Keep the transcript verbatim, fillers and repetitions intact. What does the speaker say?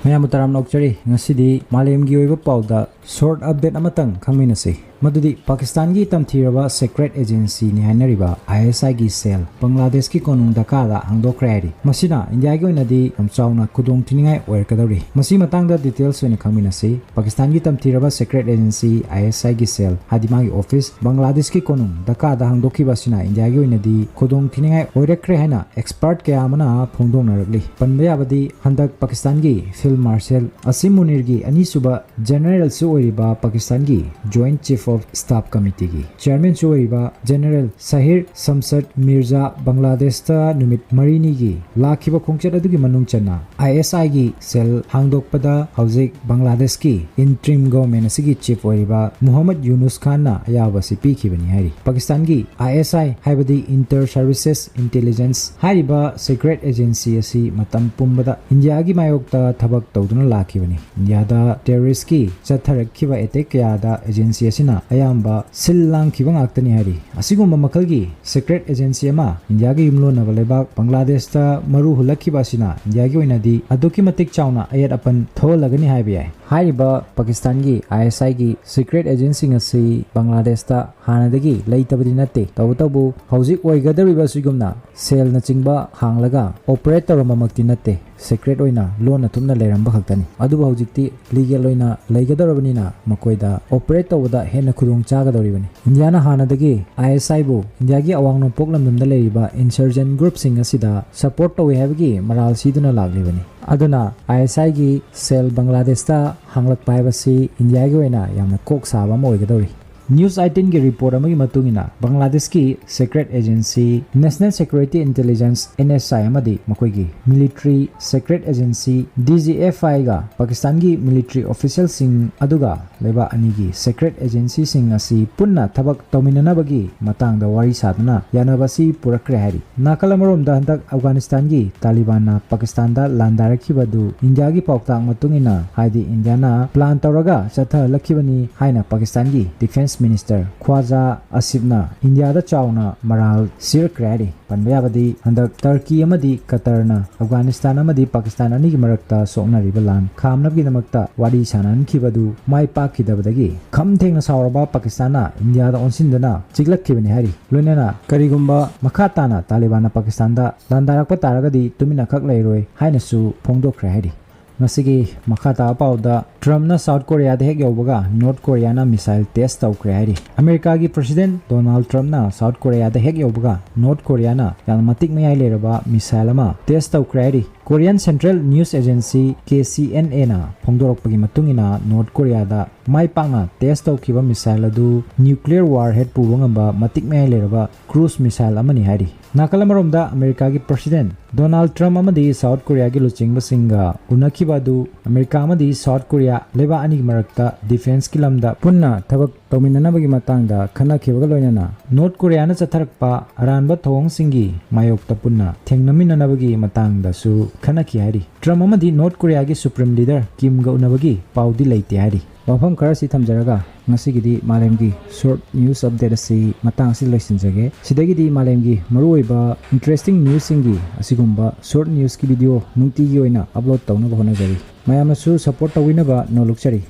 ꯃꯌꯥꯝꯕꯨ ꯇꯔꯥꯝꯅ ꯑꯣꯛꯆꯔꯤ꯫ ꯉꯁꯤꯗꯤ ꯃꯥꯂꯦꯝꯒꯤ ꯑꯣꯏꯕ ꯄꯥꯎꯗ short update ꯑꯃꯇꯪ ꯈꯪꯃꯤꯟꯅꯁꯤ꯫ ꯃꯗꯨꯗꯤ ꯄꯥꯀꯤꯁꯇꯥꯟꯒꯤ ꯇꯝꯊꯤꯔꯕ secret agencyꯅꯤ ꯍꯥꯏꯅꯔꯤꯕ ISIꯒꯤ cell ꯕꯪꯒ꯭ꯂꯥꯗꯦꯁꯀꯤ ꯀꯣꯅꯨꯡ ꯙꯀꯥꯗ ꯍꯥꯡꯗꯣꯛꯈ꯭ꯔꯦ ꯍꯥꯏꯔꯤ꯫ ꯃꯁꯤꯅ ꯏꯟꯗꯤꯌꯥꯒꯤ ꯑꯣꯏꯅꯗꯤ ꯌꯥꯝ ꯆꯥꯎꯅ ꯈꯨꯗꯣꯡ ꯊꯤꯅꯤꯡꯉꯥꯏ ꯑꯣꯏꯔꯛꯀꯗꯧꯔꯤ꯫ ꯃꯁꯤ ꯃꯇꯥꯡꯗ details ꯑꯣꯏꯅ ꯈꯪꯃꯤꯟꯅꯁꯤ꯫ ꯄꯥꯀꯤꯁꯇꯥꯟꯒꯤ ꯇꯝꯊꯤꯔꯕ secret agency ISIꯒꯤ cell, ꯍꯥꯏꯗꯤ ꯃꯥꯒꯤ office, ꯕꯪꯒ꯭ꯂꯥꯗꯦꯁꯀꯤ ꯀꯣꯅꯨꯡ ꯙꯀꯥꯗ ꯍꯥꯡꯗꯣꯛꯈꯤꯕ ꯑꯁꯤꯅ ꯏꯟꯗꯤꯌꯥꯒꯤ ꯑꯣꯏꯅꯗꯤ ꯈꯨꯗꯣꯡ ꯊꯤꯅꯤꯡꯉꯥꯏ ꯑꯣꯏꯔꯛꯈ꯭ꯔꯦ ꯍꯥꯏꯅ expert ꯀꯌꯥ ꯑꯃꯅ ꯐꯣꯡꯗꯣꯛꯅꯔꯛꯂꯤ꯫ ꯄꯟꯕ ꯌꯥꯕꯗꯤ ꯍꯟꯗꯛ ꯄꯥꯀꯤꯁꯇꯥꯟꯒꯤ Field Marshal ꯑꯁꯤꯝ ꯃꯨꯅꯤꯔꯒꯤ ꯑꯅꯤꯁꯨꯕ generalꯁꯨ ꯑꯣꯏꯔꯤꯕ ꯄꯥꯀꯤꯁꯇꯥꯟꯒꯤ Joint Chief of Staff Committeeꯒꯤ chairmanꯁꯨ ꯑꯣꯏꯔꯤꯕ General ꯁꯍꯤꯔ ꯁꯝꯁꯠ ꯃꯤꯔꯖꯥ ꯕꯪꯒ꯭ꯂꯥꯗꯦꯁꯇ ꯅꯨꯃꯤꯠ ꯃꯔꯤꯅꯤꯒꯤ ꯂꯥꯛꯈꯤꯕ ꯈꯣꯡꯆꯠ ꯑꯗꯨꯒꯤ ꯃꯅꯨꯡ ꯆꯟꯅ ISIꯒꯤ cell ꯍꯥꯡꯗꯣꯛꯄꯗ ꯍꯧꯖꯤꯛ ꯕꯪꯒ꯭ꯂꯥꯗꯦꯁꯀꯤ interim government ꯑꯁꯤꯒꯤ chief ꯑꯣꯏꯔꯤꯕ ꯃꯨꯍꯝꯃꯗ ꯌꯨꯅꯨꯁ ꯈꯥꯟꯅ ꯑꯌꯥꯕ ꯑꯁꯤ ꯄꯤꯈꯤꯕꯅꯤ ꯍꯥꯏꯔꯤ꯫ ꯄꯥꯀꯤꯁꯇꯥꯟꯒꯤ ISI ꯍꯥꯏꯕꯗꯤ Inter Services Intelligence ꯍꯥꯏꯔꯤꯕ secret agency ꯑꯁꯤ ꯃꯇꯝ ꯄꯨꯝꯕꯗ ꯏꯟꯗꯤꯌꯥꯒꯤ ꯃꯥꯌꯣꯛꯇ ꯊꯕꯛ ꯇꯧꯗꯨꯅ ꯂꯥꯛꯈꯤꯕꯅꯤ꯫ ꯏꯟꯗꯤꯌꯥꯗ terroristꯀꯤ ꯆꯠꯊꯔꯛꯈꯤꯕ attack ꯀꯌꯥꯗ agency ꯑꯁꯤꯅ ꯑꯌꯥꯝꯕ ꯁꯤꯜ ꯂꯥꯡꯈꯤꯕ ꯉꯥꯛꯇꯅꯤ ꯍꯥꯏꯔꯤ꯫ ꯑꯁꯤꯒꯨꯝꯕ ꯃꯈꯜꯒꯤ secret agency ꯑꯃ ꯏꯟꯗꯤꯌꯥꯒꯤ ꯌꯨꯝꯂꯣꯟꯅꯕ ꯂꯩꯕꯥꯛ ꯕꯪꯒ꯭ꯂꯥꯗꯦꯁꯇ ꯃꯔꯨ ꯍꯨꯜꯂꯛꯈꯤꯕ ꯑꯁꯤꯅ ꯏꯟꯗꯤꯌꯥꯒꯤ ꯑꯣꯏꯅꯗꯤ ꯑꯗꯨꯛꯀꯤ ꯃꯇꯤꯛ ꯆꯥꯎꯅ ꯑꯌꯦꯠ ꯑꯄꯟ ꯊꯣꯛꯍꯜꯂꯒꯅꯤ ꯍꯥꯏꯕ ꯌꯥꯏ꯫ ꯍꯥꯏꯔꯤꯕ ꯄꯥꯀꯤꯁꯇꯥꯟꯒꯤ ISIꯒꯤ secret agencyꯁꯤꯡ ꯑꯁꯤ ꯕꯪꯒ꯭ꯂꯥꯗꯦꯁꯇ ꯍꯥꯟꯅꯗꯒꯤ ꯂꯩꯇꯕꯗꯤ ꯅꯠꯇꯦ꯫ ꯇꯧꯕꯇꯕꯨ ꯍꯧꯖꯤꯛ ꯑꯣꯏꯒꯗꯧꯔꯤꯕ ꯑꯁꯤꯒꯨꯝꯅ cellꯅꯆꯤꯡꯕ ꯍꯥꯡꯂꯒ operate ꯇꯧꯔꯝꯕꯃꯛꯇꯤ ꯅꯠꯇꯦ꯫ Secret ꯑꯣꯏꯅ ꯂꯣꯟꯅ ꯊꯨꯞꯅ ꯂꯩꯔꯝꯕ ꯈꯛꯇꯅꯤ꯫ ꯑꯗꯨꯕꯨ ꯍꯧꯖꯤꯛꯇꯤ legal ꯑꯣꯏꯅ ꯂꯩꯒꯗꯧꯔꯕꯅꯤꯅ ꯃꯈꯣꯏꯗ operate ꯇꯧꯕꯗ ꯍꯦꯟꯅ ꯈꯨꯗꯣꯡ ꯆꯥꯒꯗꯧꯔꯤꯕꯅꯤ꯫ ꯏꯟꯗꯤꯌꯥꯅ ꯍꯥꯟꯅꯗꯒꯤ ISIꯕꯨ ꯏꯟꯗꯤꯌꯥꯒꯤ ꯑꯋꯥꯡ ꯅꯣꯡꯄꯣꯛ ꯂꯝꯗꯝꯗ ꯂꯩꯔꯤꯕ insurgent groupꯁꯤꯡ ꯑꯁꯤꯗ support ꯇꯧꯏ ꯍꯥꯏꯕꯒꯤ ꯃꯔꯥꯜ ꯁꯤꯗꯨꯅ ꯂꯥꯛꯂꯤꯕꯅꯤ꯫ ꯑꯗꯨꯅ ISIꯒꯤ cell ꯕꯪꯒ꯭ꯂꯥꯗꯦꯁꯇ ꯍꯥꯡꯂꯛꯄ ꯍꯥꯏꯕꯁꯤ ꯏꯟꯗꯤꯌꯥꯒꯤ ꯑꯣꯏꯅ ꯌꯥꯝꯅ ꯀꯣꯛ ꯁꯥꯕ ꯑꯃ ꯑꯣꯏꯒꯗꯧꯔꯤ꯫ News eighteenꯒꯤ report ꯑꯃꯒꯤ ꯃꯇꯨꯡ ꯏꯟꯅ, ꯕꯪꯒ꯭ꯂꯥꯗꯦꯁꯀꯤ secret agency National Security Intelligence, NSI, ꯑꯃꯗꯤ ꯃꯈꯣꯏꯒꯤ military secret agency DGFIꯒ ꯄꯥꯀꯤꯁꯇꯥꯟꯒꯤ military officialꯁꯤꯡ ꯑꯗꯨꯒ ꯂꯩꯕꯥꯛ ꯑꯅꯤꯒꯤ secret agencyꯁꯤꯡ ꯑꯁꯤ ꯄꯨꯟꯅ ꯊꯕꯛ ꯇꯧꯃꯤꯟꯅꯅꯕꯒꯤ ꯃꯇꯥꯡꯗ ꯋꯥꯔꯤ ꯁꯥꯗꯨꯅ ꯌꯥꯅꯕ ꯑꯁꯤ ꯄꯨꯔꯛꯈ꯭ꯔꯦ ꯍꯥꯏꯔꯤ꯫ ꯅꯥꯀꯜ ꯑꯃꯔꯣꯝꯗ, ꯍꯟꯗꯛ ꯑꯐꯒꯥꯅꯤꯁꯇꯥꯟꯒꯤ ꯇꯥꯂꯤꯕꯥꯟꯅ ꯄꯥꯀꯤꯁꯇꯥꯟꯗ ꯂꯥꯟꯗꯥꯔꯛꯈꯤꯕꯗꯨ ꯏꯟꯗꯤꯌꯥꯒꯤ ꯄꯥꯎꯇꯥꯛ ꯃꯇꯨꯡ ꯏꯟꯅ, ꯍꯥꯏꯗꯤ ꯏꯟꯗꯤꯌꯥꯅ plan ꯇꯧꯔꯒ ꯆꯠꯊꯍꯜꯂꯛꯈꯤꯕꯅꯤ ꯍꯥꯏꯅ ꯄꯥꯀꯤꯁꯇꯥꯟꯒꯤ defence ꯃꯤꯅꯤꯁꯇꯔ ꯈ꯭ꯋꯥꯖꯥ ꯑꯁꯤꯐꯅ ꯏꯟꯗꯤꯌꯥꯗ ꯆꯥꯎꯅ ꯃꯔꯥꯜ ꯁꯤꯔꯛꯈ꯭ꯔꯦ ꯍꯥꯏꯔꯤ꯫ ꯄꯟꯕ ꯌꯥꯕꯗꯤ ꯍꯟꯗꯛ ꯇꯔꯀꯤ ꯑꯃꯗꯤ ꯀꯇꯔꯅ ꯑꯐꯒꯥꯅꯤꯁꯇꯥꯟ ꯑꯃꯗꯤ ꯄꯥꯀꯤꯁꯇꯥꯟ ꯑꯅꯤꯒꯤ ꯃꯔꯛꯇ ꯁꯣꯛꯅꯔꯤꯕ ꯂꯥꯟ ꯈꯥꯝꯅꯕꯒꯤꯗꯃꯛꯇ ꯋꯥꯔꯤ ꯁꯥꯟꯅꯍꯟꯈꯤꯕꯗꯨ ꯃꯥꯏ ꯄꯥꯛꯈꯤꯗꯕꯗꯒꯤ ꯈꯝ ꯊꯦꯡꯅ ꯁꯥꯎꯔꯕ ꯄꯥꯀꯤꯁꯇꯥꯟꯅ ꯏꯟꯗꯤꯌꯥꯗ ꯑꯣꯟꯁꯤꯟꯗꯨꯅ ꯆꯤꯛꯂꯛꯈꯤꯕꯅꯤ ꯍꯥꯏꯔꯤ꯫ ꯂꯣꯏꯅꯅ ꯀꯔꯤꯒꯨꯝꯕ ꯃꯈꯥ ꯇꯥꯅ ꯇꯥꯂꯤꯕꯥꯟꯅ ꯄꯥꯀꯤꯁꯇꯥꯟꯗ ꯂꯥꯟꯗꯥꯔꯛꯄ ꯇꯥꯔꯒꯗꯤ ꯇꯨꯃꯤꯟꯅꯈꯛ ꯂꯩꯔꯣꯏ ꯍꯥꯏꯅꯁꯨ ꯐꯣꯡꯗꯣꯛꯈ꯭ꯔꯦ ꯍꯥꯏꯔꯤ꯫ ꯉꯁꯤꯒꯤ ꯃꯈꯥ ꯇꯥꯕ ꯄꯥꯎꯗ, ꯇ꯭ꯔꯝꯞꯅ ꯁꯥꯎꯠ ꯀꯣꯔꯤꯌꯥꯗ ꯍꯦꯛ ꯌꯧꯕꯒ ꯅꯣꯔꯠ ꯀꯣꯔꯤꯌꯥꯅ ꯃꯤꯁꯥꯏꯜ ꯇꯦꯁ ꯇꯧꯈ꯭ꯔꯦ ꯍꯥꯏꯔꯤ꯫ ꯑꯃꯦꯔꯤꯀꯥꯒꯤ ꯄ꯭ꯔꯁꯤꯗꯦꯟꯠ ꯗꯣꯅꯥꯜꯗ ꯇ꯭ꯔꯝꯞꯅ ꯁꯥꯎꯠ ꯀꯣꯔꯤꯌꯥꯗ ꯍꯦꯛ ꯌꯧꯕꯒ ꯅꯣꯔꯠ ꯀꯣꯔꯤꯌꯥꯅ ꯌꯥꯝꯅ ꯃꯇꯤꯛ ꯃꯌꯥꯏ ꯂꯩꯔꯕ ꯃꯤꯁꯥꯏꯜ ꯑꯃ ꯇꯦꯁ ꯇꯧꯈ꯭ꯔꯦ ꯍꯥꯏꯔꯤ꯫ Korean central news agency, K C and ꯑꯦꯅ ꯐꯣꯡꯗꯣꯔꯛꯄꯒꯤ ꯃꯇꯨꯡ ꯏꯟꯅ, ꯅꯣꯔꯠ ꯀꯣꯔꯤꯌꯥꯗ ꯃꯥꯏ ꯄꯥꯛꯅ ꯇꯦꯁ ꯇꯧꯈꯤꯕ ꯃꯤꯁꯥꯏꯜ ꯑꯗꯨ ꯅ꯭ꯌꯨꯀ꯭ꯂꯤꯌꯔ ꯋꯥꯔꯍꯦꯗ ꯄꯨꯕ ꯉꯝꯕ ꯃꯇꯤꯛ ꯃꯌꯥꯏ ꯂꯩꯔꯕ ꯀ꯭ꯔꯨꯖ ꯃꯤꯁꯥꯏꯜ ꯑꯃꯅꯤ ꯍꯥꯏꯔꯤ꯫ ꯅꯥꯀꯜ ꯑꯃꯔꯣꯝꯗ, ꯑꯃꯦꯔꯤꯀꯥꯒꯤ ꯄ꯭ꯔꯁꯤꯗꯦꯟꯠ ꯗꯣꯅꯥꯜꯗ ꯇ꯭ꯔꯝꯞ ꯑꯃꯗꯤ ꯁꯥꯎꯠ ꯀꯣꯔꯤꯌꯥꯒꯤ ꯂꯨꯆꯤꯡꯕꯁꯤꯡꯒ ꯎꯅꯈꯤꯕ ꯑꯗꯨ ꯑꯃꯦꯔꯤꯀꯥ ꯑꯃꯗꯤ ꯁꯥꯎꯠ ꯀꯣꯔꯤꯌꯥ ꯂꯩꯕꯥꯛ ꯑꯅꯤꯒꯤ ꯃꯔꯛꯇ ꯗꯤꯐꯦꯟꯁꯀꯤ ꯂꯝꯗ ꯄꯨꯟꯅ ꯊꯕꯛ ꯇꯧꯃꯤꯟꯅꯅꯕꯒꯤ ꯃꯇꯥꯡꯗ ꯈꯟꯅꯈꯤꯕꯒ ꯂꯣꯏꯅꯅ ꯅꯣꯔꯠ ꯀꯣꯔꯤꯌꯥꯅ ꯆꯠꯊꯔꯛꯄ ꯑꯔꯥꯟꯕ ꯊꯧꯑꯣꯡꯁꯤꯡꯒꯤ ꯃꯥꯌꯣꯛꯇ ꯄꯨꯟꯅ ꯊꯦꯡꯅꯃꯤꯟꯅꯅꯕꯒꯤ ꯃꯇꯥꯡꯗꯁꯨ ꯈꯟꯅꯈꯤ ꯍꯥꯏꯔꯤ꯫ ꯇ꯭ꯔꯝꯞ ꯑꯃꯗꯤ ꯅꯣꯔꯠ ꯀꯣꯔꯤꯌꯥꯒꯤ ꯁꯨꯄ꯭ꯔꯤꯝ ꯂꯤꯗꯔ ꯀꯤꯝꯒ ꯎꯅꯕꯒꯤ ꯄꯥꯎꯗꯤ ꯂꯩꯇꯦ ꯍꯥꯏꯔꯤ꯫ ꯋꯥꯐꯝ ꯈꯔꯁꯤ ꯊꯝꯖꯔꯒ ꯉꯁꯤꯒꯤꯗꯤ ꯃꯥꯂꯦꯝꯒꯤ ꯁꯣꯔꯠ ꯅ꯭ꯌꯨꯁ ꯑꯞꯗꯦꯠ ꯑꯁꯤ ꯃꯇꯥꯡ ꯑꯁꯤꯗ ꯂꯣꯏꯁꯤꯟꯖꯒꯦ꯫ ꯁꯤꯗꯒꯤꯗꯤ ꯃꯥꯂꯦꯝꯒꯤ ꯃꯔꯨꯑꯣꯏꯕ ꯏꯟꯇꯔꯦꯁꯇꯤꯡ ꯅ꯭ꯌꯨꯁꯁꯤꯡꯒꯤ ꯑꯁꯤꯒꯨꯝꯕ ꯁꯣꯔꯠ ꯅ꯭ꯌꯨꯁꯀꯤ ꯚꯤꯗꯤꯑꯣ ꯅꯨꯡꯇꯤꯒꯤ ꯑꯣꯏꯅ ꯑꯞꯂꯣꯗ ꯇꯧꯅꯕ ꯍꯣꯠꯅꯖꯔꯤ꯫ ꯃꯌꯥꯝꯅꯁꯨ ꯁꯄꯣꯔꯠ ꯇꯧꯕꯤꯅꯕ ꯅꯣꯜꯂꯨꯛꯆꯔꯤ꯫